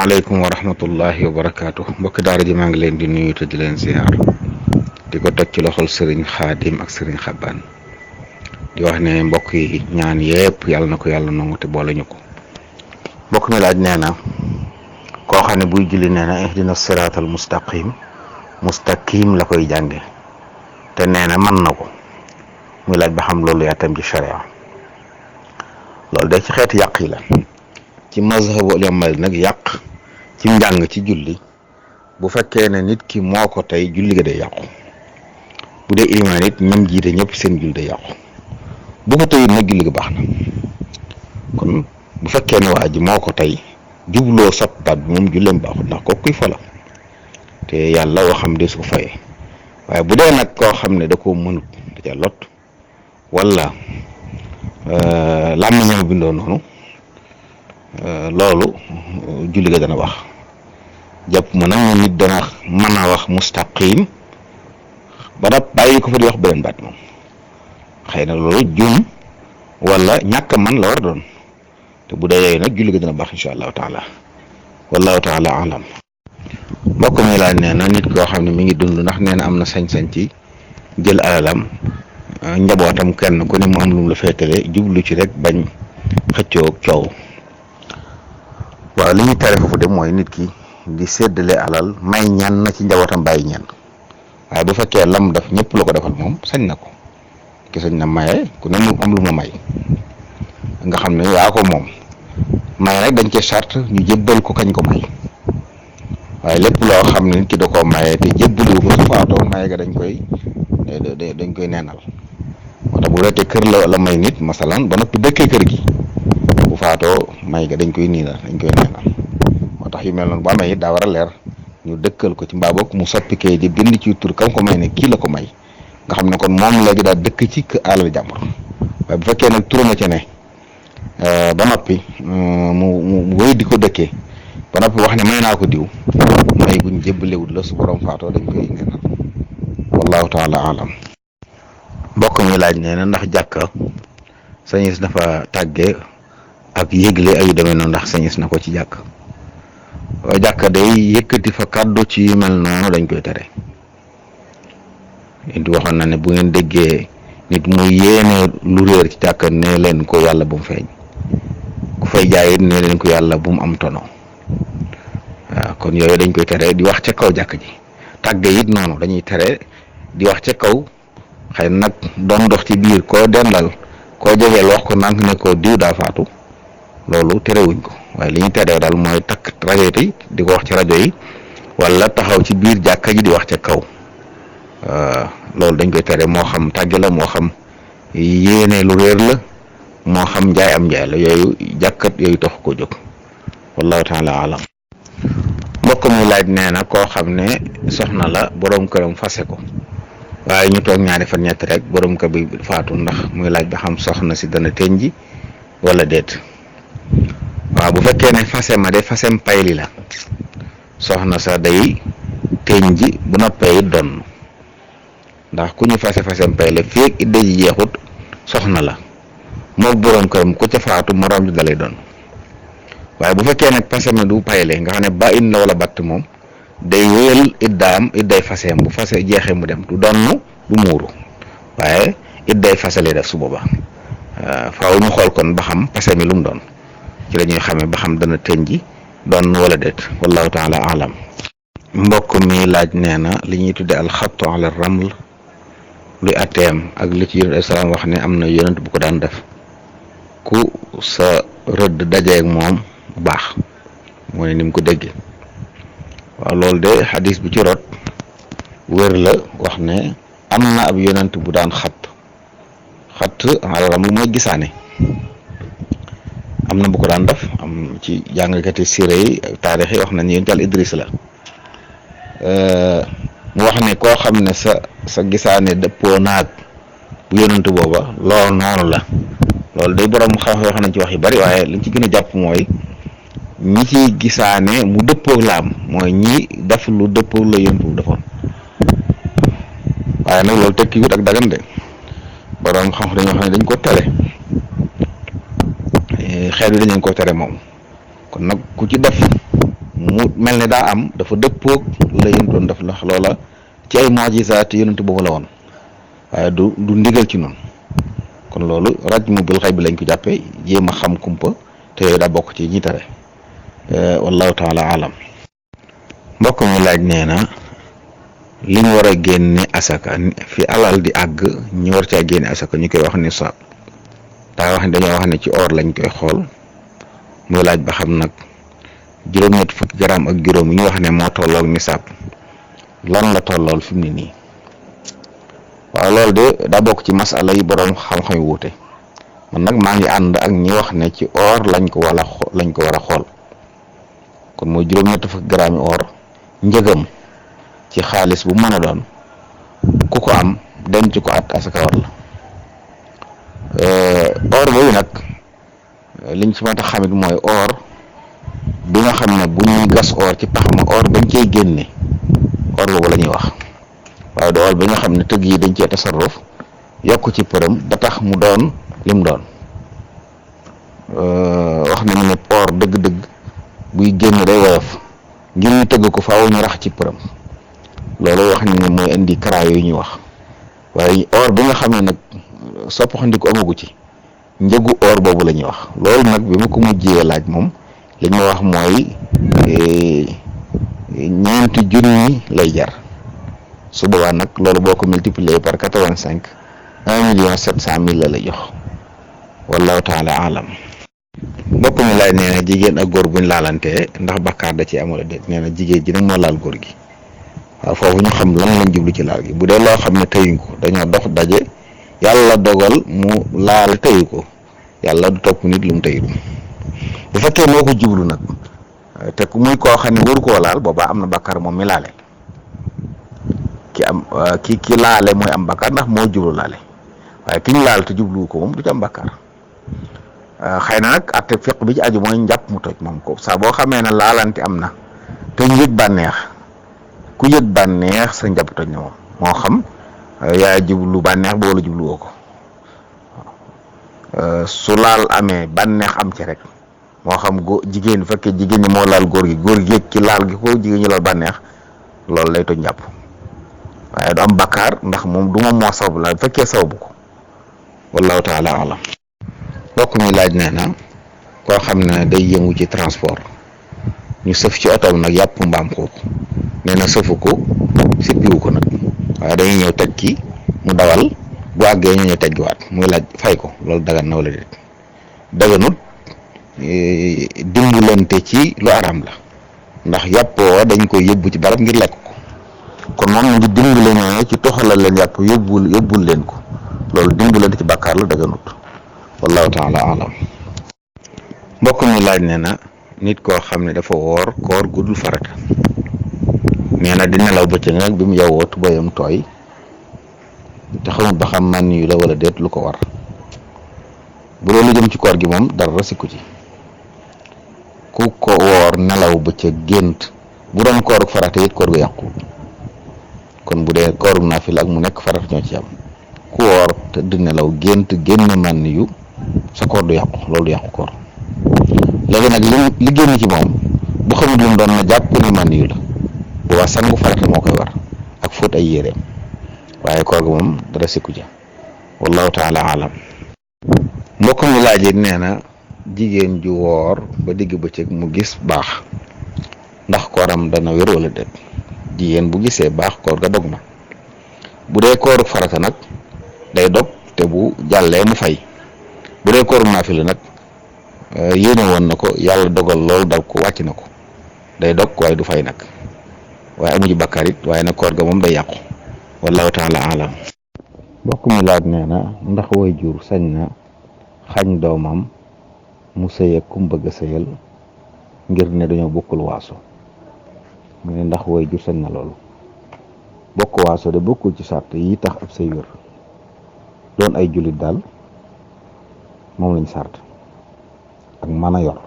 asalaamaaleykum wa rahmatullahi wa barakaatu mbokki daara ji maa ngi leen di nuyu te di leen ziar di ko teg ci loxol sëriñ xaadim ak sëriñ xabbaan di wax ne mbokk yi ñaan yépp yàlla na ko yàlla nangu te boole ñu ko. mbokk mi laaj nee na koo xam ne buy julli nee na ihdina siraatal mustaqim la koy jànge te nee na mën na ko muy laaj ba xam loolu yaatam ci sharia. loolu day ci xeeti yàq yi la. ci mazhabu imam Malik nag yàq ci njàng ci julli bu fekkee ne nit ki moo ko tey julli ga day yàqu. bu dee ilimaan it ñoom jiite ñëpp seen julli day yàqu. bu ko teyit nag julli ga baax na. kon bu fekkee ne waa ji moo ko tey jubloo soppaat bi moom julleem baaxul ndax kooku kuy fola te yàlla waxam de su ko fayee. waaye bu dee nag koo xam ne da koo mënut da ca lot wala làmmiñam bindoo noonu loolu julli ga dana wax. jàpp ma nag nit dana mën a wax mustaqim ba dab bàyyi ko fa di wax beneen baat moom xëy na loolu juum wala ñàkk man la war a doon te bu dee yooyu nag julli ga dana baax insha allahu taala wallahu taala alam. mbokk mi laaj nee na nit koo xam ne mi ngi dund ndax nee na am na sañ-sañ ci jël alalam njabootam kenn ku ne mu am lu mu la féetale jublu ci rek bañ xëccoo coow. waaw li ñu tere foofu de mooy nit ki di séddale alal may ñan na ci njabootam bàyyi ñan waaye bu fekkee lam def ñëpp la ko defal moom sañ na ko ki sañ na maye ku ne mu am lu ma may nga xam ne yaa ko moom may nag dañ cee charte ñu jébbal ko kañ ko may waaye lépp loo xam ne nit ki da koo maye te jébbalu ko su faatoo maye ga dañ koy neenal moo tax bu rekkee kër la may nit masalan ba noppi dëkkee kër gi bu faatoo may ga dañ koy neenal moo tax yu mel noonu bu amee it daa war a leer ñu dëkkal ko ci mbaa bokk mu soppi kay di bind ci tur kam ko may ne kii la ko may nga xam ne kon moom léegi daal dëkk ci alal jàmbur waaye bu fekkee nag turama ca ne ba noppi mu wéy di ko dëkkee ba noppi wax ne may naa ko diw may guñ jébbalewut la su borom faatoo dañ koy neenal wallahu taala alam. mbokk mi laaj nee na ndax jàkka sañis dafa tàgge ak yëgle ay demee noonu ndax sañis na ko ci jàkk waaye jàkka day yëkkati fa kàddu ci yu mel noonu dañ koy tere. di waxoon na ne bu ngeen déggee nit muy yéene lu réer ci jàkka ne leen ko yàlla bu mu feeñ ku fay jaay it ne leen ko yàlla bu mu am tono waaw kon yooyu dañ koy tere di wax ca kaw jàkk ji. tàgge it noonu dañuy tere di wax ca kaw xëy nag doon dox ci biir koo dendal koo jegeel wax ko nank ne ko diw daa faatu loolu terewuñ ko waaye li ñu teree daal mooy takk rajo yi di ko wax ci rajo yi wala taxaw ci biir jàkka ji di wax ca kaw loolu dañ koy tere moo xam tàgge la moo xam yéene lu réer la moo xam njaay am njaay la yooyu jàkkat yooyu tax ko jóg wallahu taala alam. mbokk mi laaj nee na koo xam ne soxna la boroom këram fase ko waaye ñu toog ñaari fan ñett rek boroom kër bi faatu ndax muy laaj ba xam soxna si dana tënji wala déet. waaw bu fekkee ne fase ma de fasem payli la soxna sa day tënji bu noppee it doon ndax ku ñu fasem payli fii idda ji jeexut soxna la mook boroom këram ku ca faatu moroom ji dalay doon. waaye bu fekkee nag fase ma du payle nga xam ne ba in la wala batt moom day wéyal idday faseem bu fase jeexee mu dem du donn du muuru waaye idday fase lay def su booba faaw ñu xool kon ba xam fase mi lu mu doon ci la ñuy xamee ba xam dana tënji doon wala déet wallahu taala alam. mbokk mi laaj nee na li ñuy tudde alxattu ala raml luy atteem ak li ci yonent salaam wax ne am na yonent bu ko daan def ku sa rëdd dajeeg moom baax mooy ni mu ko déggee. waaw loolu de xadis bi ci rot wér la wax ne am na ab yonent bu daan xatt alaram lu mooy gisaane am na bu ko daan def am ci jàngkati siré yi taarix yi wax nañ yonent Yàlla Idris la mu wax ne koo xam ne sa gisaane dëppoo naag bu yonent booba loolu noonu la loolu day borom xam wax nañ ci wax yu bari waaye liñ ci gën a jàpp mooy ñi ci gisaane mu dëppoog laam mooy ñi def lu dëppoog la yonent bu defoon waaye nag loolu tekki wut ak dagan de borom xam dañoo xam ne dañ ko tere xeet bi dañu ko tere moom kon nag ku ci def mu mel ne daa am dafa dëppoog la yéen doon def ndax loola ci ay mujizaat yonent boobu la woon waaye du ndigal ci noonu kon loolu rajmu bil xayb bi lañ ko jàppee jéem a xam kumpa te yooyu daa bokk ci ñi tere wallahu taala alam. mbokk mi laaj nee na li ñu war a génne asaka fi alal di àgg ñu war caa génne asaka ñu koy wax ni saab daa wax ne dañoo wax ne ci or lañ koy xool muy laaj ba xam nag juróom-ñett fukki gramme ak juróom yi ñu wax ne moo tolloog nisaab lan la tollool fi mu ne nii waaw loolu de daa bokk ci masala yi boroom xam-xam yu wuute man nag maa ngi ànd ak ñi wax ne ci or lañ ko war a xool kon mooy juróom-ñett fukki gramme yi or njëgam ci xaalis bu mën a doon ku ko am denc ko at asaka war la or boobu nag liñ ci mën a xamit mooy or bi nga xam ne bu ñuy gas or ci pax ma or bañ cey génne or boobu la ñuy wax waaye du or bi nga xam ne tëgg yi dañ cee tasarruf yokk ci përëm ba tax mu doon lim doon wax nañu ne or dëgg-dëgg buy génn day woyof ngir ñu tëgg ko faaw ñu rax ci përëm loolu wax nañu ne mooy indi kara yooyu ñuy wax waaye or bi nga xam ne nag soppaxandiku amagu ci njëgu or boobu la ñuy wax loolu nag bi ma ko mujjee laaj moom li ma wax mooy 4 junni lay jar su boobaa nag loolu boo ko multiplier par 85 1,7 million la lay jox wallahu taala alam. mbokk mi laaj nee na jigéen ak góor buñ laalantee ndax bakkaar da ci am wala déet nee na jigéen ji nag moo laal góor gi waaw foofu ñu xam lan lañ jublu ci laal gi bu dee loo xam ne tëyuñ ko dañoo dox daje yàlla dogal mu laal tëyu ko yàlla du topp nit lu mu tëyul bu fekkee moo ko jublu nag te muy koo xam ne waru koo laal boobaa am na bakkaar moom mi laale ki laale mooy am bakkaar ndax moo jublu laale waaye ki ñu laal te jublu ko moom du ci am bakkaar xëy na nag atte fiq bi ci aju mooy njàpp mu toj moom ko saa boo xamee ne laalante am na te ñu yëg bànneex ku yëg bànneex sa njàpp toj na moom moo xam yaa jublu bànneex ba wala jublu woo ko su laal amee bànneex am ci rek moo xam jigéen bu fekkee jigéen ñi moo laal góor gi yëg ci laal gi ko jigéen ñi laal bànneex loolu lay toj njàpp waaye du am bakkaar ndax moom du moom moo sababu laal bu fekkee sababu ko wallahu taala alam. mbokk mi laaj nee na koo xam ne day yëngu ci transport ñu sëf ci otoom nag yàpp mbaam xuux nee na sëfu ko sippiwu ko nag waaye dañuy ñëw teg ki mu dawal bu àggee ñu ñëw teggiwaat muy laaj fay ko loolu dagan na wala déet daganut dimbalante ci lu araam la ndax yàpp woo dañ koy yóbbu ci barab ngir lekk ko kon moom ñu ngi dimbale ñoo ci toxalal leen yàpp yóbbul leen ko loolu dimbalante ci bàkkaar la daganut wallahu taala alam. mbokk mi laaj nee na nit koo xam ne dafa woor koor guddul farata nee na di nelaw bëccëg nag bi mu yowoo tubayam tooy te xamul ba xam man yu la wala déet lu ko war bu loolu jëm ci koor gi moom dara sikku ci ku ko woor nelaw bëccëg gént bu doon kooruk farata it koor gu yàqu kon bu dee kooruk naafila ak mu nekk farata ñoo ci am ku woor te di nelaw gént génn man yu sa koor du yàqu loolu du yàqu koor léegi nag li génn ci moom bu xamul lu mu doon na jàpp ni man yu la bu waa sangu farata moo koy war ak fóot ay yéreem waaye koor gi moom dara sikku ci wallahu taala alam. mbokk mi laaj it nee na jigéen ju woor ba digg bëccëg mu gis baax ndax kooram dana wér wala déet jigéen bu gisee baax koor ga dog na bu dee kooru farata nag day dog te bu jàllee mu fay bu dee kooru naafila nag yéene woon na ko yàlla dogal loolu dal ko wàcc na ko day dog waaye du fay nag waaye amu ci bakkaar it waaye nag koor ga moom day yàqu wallahu taala alam. mbokk mi laaj nee na ndax way jur sañ na xañ doomam mu sëy ak kum bëgg a sëyal ngir ne dañoo bokkul waaso mu ne ndax way jur sañ na loolu bokk waaso de bokkul ci sàrt yi tax ab sëy wér doon ay jullit daal moom lañ sàrt ak mën a yor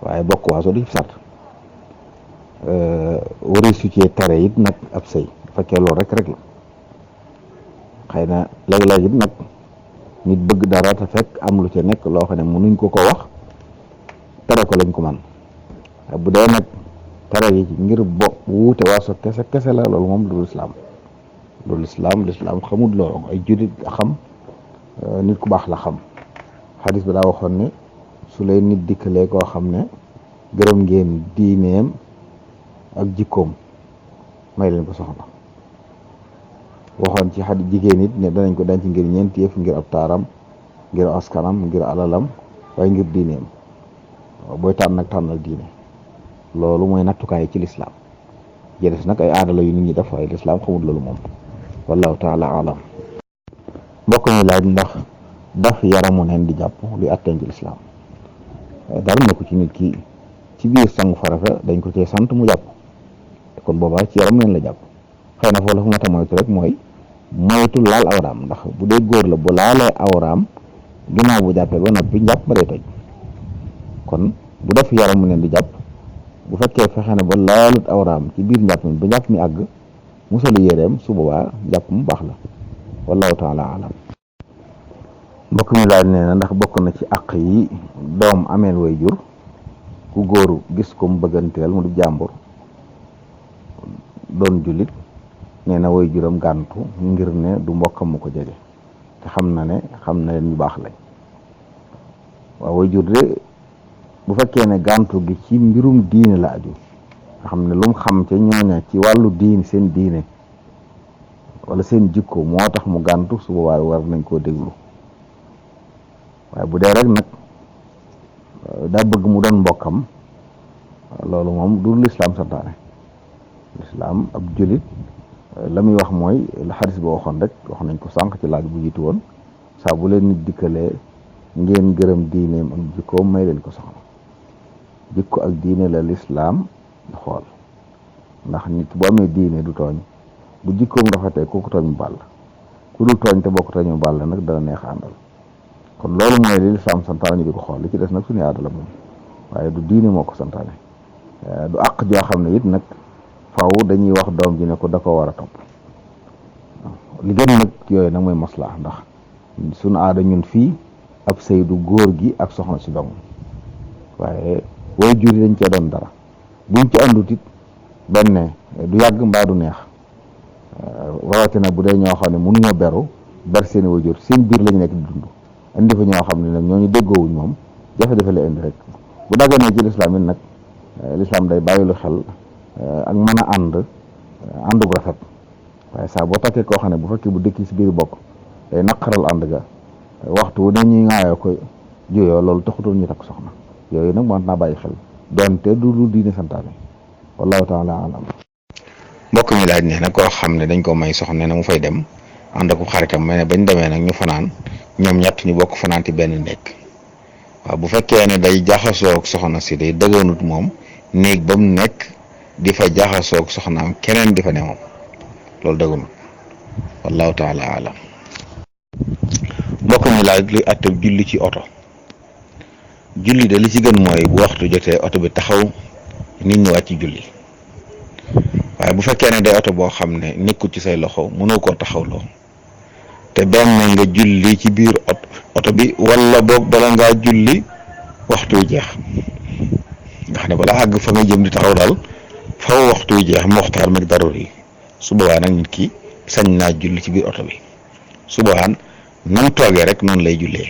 waaye bokk waaso du ci sàrt wari su cee tere it nag ab sëy fekkee loolu rek la xëy na léeg-léeg it nag nit bëgg dara te fekk am lu ca nekk loo xam ne mënuñ ko wax tere ko lañ ko man bu dee nag tere yi ngir wuute waaso kese la loolu moom du lislaam xamul loolu ay jullit xam nit ku baax la xam. xadis bi daa waxoon ne su lay nit dikkalee koo xam ne gërëm ngeen diineem ak jikkoom may leen ko soxna. waxoon ci xadis jigéen it ne danañ ko denc ngir ñeenti yëf, ngir ab taaram, ngir askanam, ngir alalam, waaye ngir diineem. booy tànn nag tànnal diine. loolu mooy nattukaay ci lislaam. jëles nag ay aada la yu nit ñi def waaye lislaam xamul loolu moom. wallahu taala alam. mbokk mi laaj ndax daf yaramu neen di jàpp luy atteen ci lislaam. dara nekku ci nit ki ci biir sangu farata dañ ko cee sant mu jàpp kon boobaa ci yaram neen la jàpp. xëy na foofu la fu ma ta moytu rek mooy moytu laal awraam, ndax bu dee góor la bu laalee awraam ginnaaw bu jàppee ba noppi njàpp ba day toj. kon bu def yaramu neen di jàpp bu fekkee fexe na ba laalut awraam ci biir njàpp mi ba njàpp mi àgg mu solu yéreem su boobaa jàpp mu baax la. wallahu taala alam. mbokk mi laaj nee na ndax bokk na ci àq yi doom ameel way jur ku góoru gis ko mu bëgganteel mu di jàmbur doon jullit, nee na way juram gàntu ngir ne du mbokkam mu ko jege te xam na leen ñu baax lañ. waaw way jur de bu fekkee ne gàntu gi ci mbirum diine la aju nga xam ne lu mu xam ca ñooña ci wàllu diin seen diine wala seen jikko moo tax mu gàntu su boobaa war nañ koo déglu. waaye bu dee rek nag daa bëgg mu doon mbokkam loolu moom du lislaam santaane. lislaam ab jullit la muy wax mooy la xadis ba waxoon rek wax nañ ko sànq ci laaj bu jiitu woon saa bu leen nit dikkalee ngeen gërëm diineem ak jikkoom may leen ko soxna. jikko ak diine la lislaam di xool ndax nit bu amee diine du tooñ, bu jikkoom rafetee kooku tooñ mu bàll, ku dul tooñ te bokk tooñ mu bàll nag dana neex àndal. kon loolu mooy li lislaam santaane ñu di ko xool, li ci des nag suñu aada la moom waaye du diine moo ko santaane. du àq joo xam ne it nag faw dañuy wax doom ji ne ko da ko war a topp. li gën nag yooyu nag mooy maslaa, ndax suñu aada ñun fii ab sëy du góor gi ak soxna si dong, waaye way jur yi dañ cee doon dara buñ ci àndut it benn du yàgg mbaa du neex. rawatina bu dee ñoo xam ne mënuñoo ber seeni way jur seen biir lañu nekk di dund indi fa ñoo xam ne nag ñooñu déggoowuñ moom jafe-jafe la indi rek. bu dagganee ci lislaam it nag lislaam day bàyyilu xel ak mën a ànd bu rafet. waaye saa boo takkee koo xam ne bu fekkee bu dëkki si biir bokk day naqaral ànd ga waxtu wu ne ñuy ŋaayoo ko juyoo loolu taxutoon ñu takk soxna. yooyu nag mën naa bàyyi xel donte du lu diine santaane. wallahu taala alam. mbokk mi laaj ne nag koo xam ne dañ ko may soxna ne mu fay dem ànd ak xaritam mais ne bañ demee nag ñu fanaan ñoom ñett ñu bokk fanaan ci benn nekk. waaw bu fekkee ne day jaxasoo ak soxna si day dëggoonut moom néeg ba mu nekk di fa jaxasoo ak soxnaam keneen di fa ne moom loolu dëggoonut. wallahu taala alam. mbokk mi laaj luy àttab julli ci oto. julli de li ci gën mooy bu waxtu jotee oto bi taxaw nit ñi wàcc julli. waaye bu fekkee ne day oto boo xam ne nekkul ci say loxo mënoo koo taxawloo te benn nga julli ci biir oto bi wala boog bala ngaa julli waxtu wi jeex nga xam ne bala àgg fa nga jëm di taxaw daal faw waxtu wi jeex moxtaar mag daruri su boobaa nag nit ki sañ naa julli ci biir oto bi. su boobaa nam toogee rek noonu lay jullee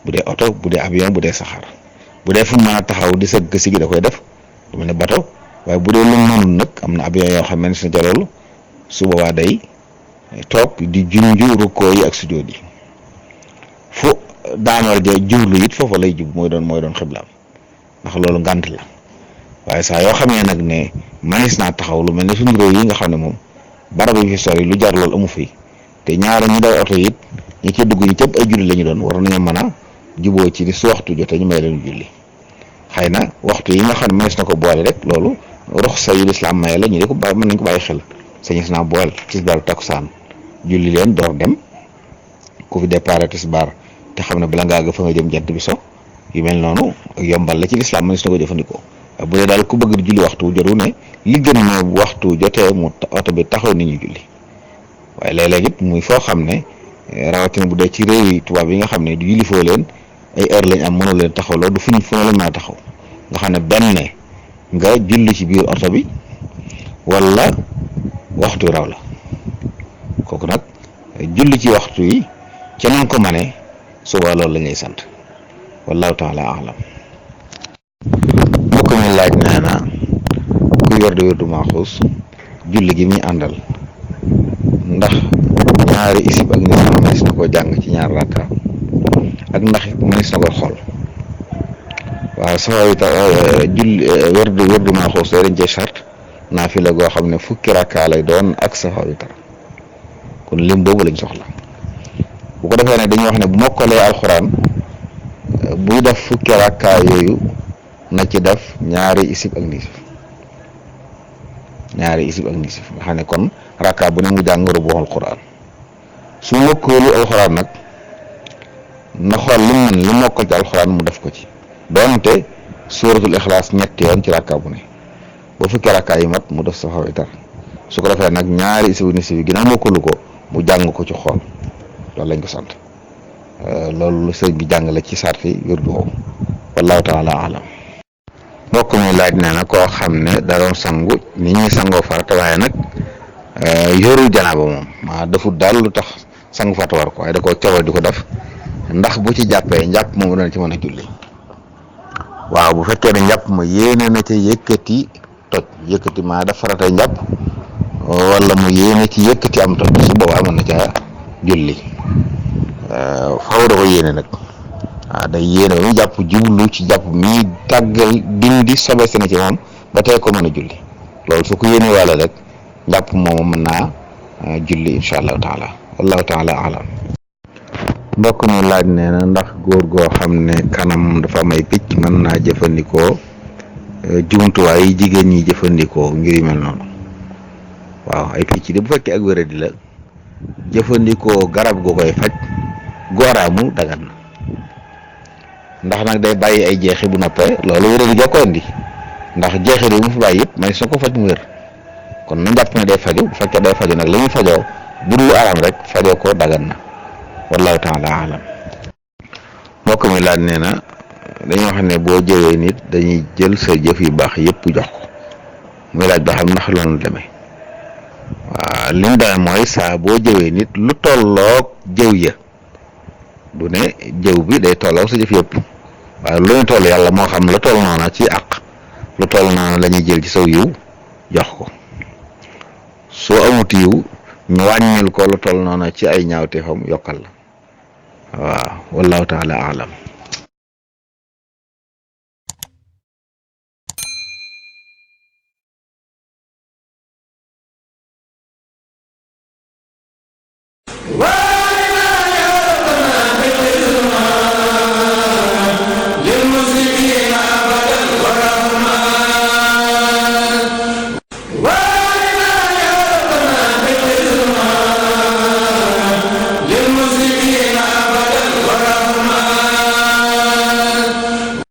bu dee oto bu dee avion bu dee saxaar bu dee fu mu mën a taxaw di sëgg si gi da koy def du mel ne bato. waaye bu dee lu mu mënul nag am na avion yoo xam ne si na loolu su boobaa day toog di junju rukkoo yi ak sujjóot yi fu daaneel ja jublu it foofa lay jub mooy doon xiblaam ndax loolu ngànt la. waaye saa yoo xamee nag ne manis naa taxaw lu mel ne suñu réew yi nga xam ne moom barab yi fi sori lu jar loolu amu fi te ñaara ñu daw oto it ñi ci dugg ñu cëpp ay julli la ñu doon war nañoo mën a juboo ci di su waxtu jotee ñu may leen julli. xëy na waxtu yi nga xam ne manis na ko boole rek loolu ruxsa yi lislaam maye la ñu di ko bàyyi mën nañ ko bàyyi xel sañis naa boole tisbaar takkusaan julli leen door dem ku fi départ tisbaar te xam ne bala ngaa ga fa nga jëm jant bi so yu mel noonu ak yombal la ci lislaam manis na ko jëfandikoo. bu dee daal ku bëgg di julli waxtu jotu ne li gën mooy bu waxtu jotee mu oto bi taxaw nit ñi julli. waaye léeg-léeg it muy foo xam ne rawatina bu dee ci réew yi tubaab yi nga xam ne du yilifoo leen ay heure lañ am mënoo leen taxaw loolu du fu ne lañ mën a taxaw nga xam ne benn nga julli ci biir oto bi wala waxtu raw la kooku nag julli ci waxtu yi ca nan ko mane suba loolu la ñuy sant wallahu taala alam mbokk mi laaj nee na kuy werdu werdu maaxuus julli gi muy àndal ndax ñaari isib ak nisif mënees na ko jàng ci ñaar rakka ak ndax mënees na koy xool waaw safa witar julli werdu maaxuus day dañ cee charte naafila goo xam ne fukki rakka lay doon ak safa witar kon lim boobu lañ soxla bu ko defee nag dañuy wax ne bu mokkalee alxuraan buy def fukki rakka yooyu na ci def ñaari isib ak nisif nga xam ne kon rakka bu ne mu jàng rubuxul quraan su mokkalu alxuraan nag na xool lim man li mokkal ci alxuraan mu def ko ci doonte suuratul ixlaas ñetti yoon ci rakka bu ne boo fukki rakka yi mat mu def safa witar su ko defee nag ñaari isib ak nisif yi ginnaaw mokkalu ko mu jàng ko ci xool loolu lañ ko sant loolu sëñ bi jàngale ci sarti wirdu woowu wallahu taala alam mbokk mi laaj nee na koo xam ne da doon sangu ni ñuy sangoo farata waaye nag yorul janaaba moom maa defut daal lu tax sangu farata war ko waaye da koo coobal di ko def ndax bu ci jàppee njàpp moom dana ci mën a julli waaw bu fekkee ne njàpp ma yéene na ca yëkkati maa def faratay njàpp wala mu yéene ci yëkkati am toj su boobaa mën na ca julli faaw da ko yéene nag waaw day yéene ba mu jàpp jublu ci jàpp mi tàggal dindi sobe na ci moom ba tey ko mën a julli loolu su ko yéene wàlla rek njàpp moomu mën naa julli insha allahu taala wallahu taala alam mbokk mi laaj nee na ndax góor goo xam ne kanam dafa am ay picc mën naa jëfandikoo jumtuwaay yi jigéen ñi jëfandikoo ngir yu mel noonu waaw ay picc de bu fekkee ak wéradi la jëfandikoo garab gu koy faj gooraamu dagan na ndax nag day bàyyi ay jeexi bu noppee loolu wéradi ga ko indi ndax jeexi bi mu fi bàyyi yëpp may soo ko faj mu wér kon na jàpp ne day faju bu fekkee day faju nag li muy fajoo bu dul aram rek fajoo ko dagan na wallahu taala alam mbokk mi laaj nee na dañuy wax ne boo jëwee nit dañuy jël sa jëf yu baax yëpp jox ko muy laaj ba xam ndax loolu demee waaw li mu demee mooy saa boo jëwee nit lu tolloog jëw ya du ne jëw bi day tolloog sa jëf yëpp waaye lu ñu toll yàlla moo xam lu toll noona ci àq lu toll noona la ñuy jël ci saw yiw jox ko soo amut yiw ñu wàññil ko lu toll noona ci ay ñaawteefam yokkal la waaw wallahu taala alam Wow!